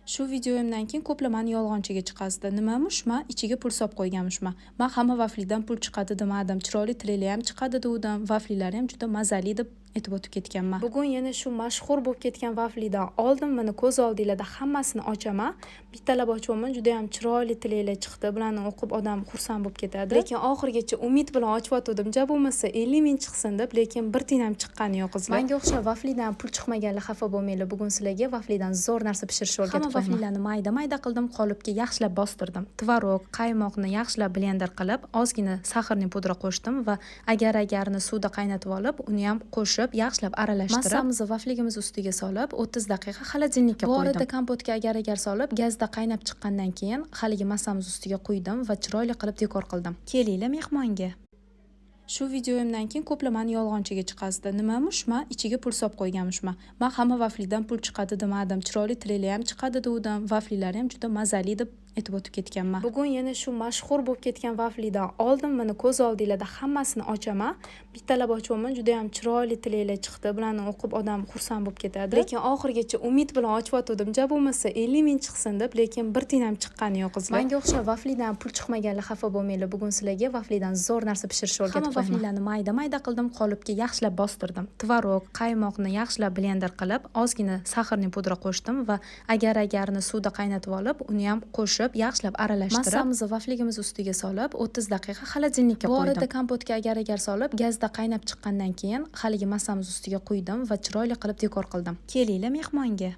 Shu videoyimdan keyin ko'plar mani yolg'onchiga chiqasizlar. Nimamush, man ichiga pul solib qo'yganmishman. Man hamma vaflidan pul chiqadi demadim. Chiroyli tilaklar ham chiqadi degdim. Vaflilari ham juda mazali deb aytib o'tib ketganman. Bugun yana shu mashhur bo'lib ketgan vaflidan oldim. Mana, ko'z oldinglarda hammasini ochaman. Bittalab ochyapman. Juda ham chiroyli tilaklar chiqdi. Bularni o'qib odam xursand bo'lib ketadi. Lekin oxirigacha umid bilan ochyotgandim. Ja bo'lmasa 50 ming chiqsin deb, lekin bir tiyin ham chiqqani yo'q, qizlar. Menga o'xshab vaflidan pul chiqmaganlar xafa bo'lmanglar. Bugun sizlarga vaflidan zo'r narsa pishirishni o'rgatib qo'yaman. Hamma vaflilarni mayda-mayda qildim, qolipga yaxshilab bostirdim. Tvorog, qaymoqni yaxshilab blender qilib, ozgina сахарный pudra qo'shdim va agar-agarni suvda qaynatib olib, uni ham qo'shib, yaxshilab aralashtirib, massamizni vafligimiz ustiga solib, 30 daqiqa холодильник ka qo'ydim. Bu orada kompotga agar-agar solib, gazda qaynab chiqqandan keyin haligi massamiz ustiga quydim va chiroyli qilib dekor qildim. Kelinglar mehmonga. Shu videoyimdan keyin ko'plar mani yolg'onchiga chiqasizlar. Nimamush, man ichiga pul solib qo'yganmishman. Man hamma vaflidan pul chiqadi demadim. Chiroyli tilaklar ham chiqadi degdim. Vaflilari ham juda mazali deb aytib o'tib ketganman. Bugun yana shu mashhur bo'lib ketgan vaflidan oldim. Mana, ko'z oldinglarda hammasini ochaman. Bittalab ochyapman. Juda ham chiroyli tilaklar chiqdi. Bularni o'qib odam xursand bo'lib ketadi. Lekin oxirigacha umid bilan ochyotgandim. Ja bo'lmasa 50 ming chiqsin deb, lekin bir tiyin ham chiqqani yo'q, qizlar. Menga o'xshab vaflidan pul chiqmaganlar xafa bo'lmanglar. Bugun sizlarga vaflidan zo'r narsa pishirishni o'rgatib qo'yaman. Hamma vaflilarni mayda-mayda qildim, qolipga yaxshilab bostirdim. Tvorog, qaymoqni yaxshilab blender qilib, ozgina сахарный pudra qo'shdim va agar-agarni suvda qaynatib olib, uni ham qo'shib, yaxshilab aralashtirib, massamizni vafligimiz ustiga solib, 30 daqiqa холодильник ka qo'ydim. Bu orada kompotga agar-agar solib, gazda qaynab chiqqandan keyin haligi massamiz ustiga quydim va chiroyli qilib dekor qildim. Kelinglar mehmonga.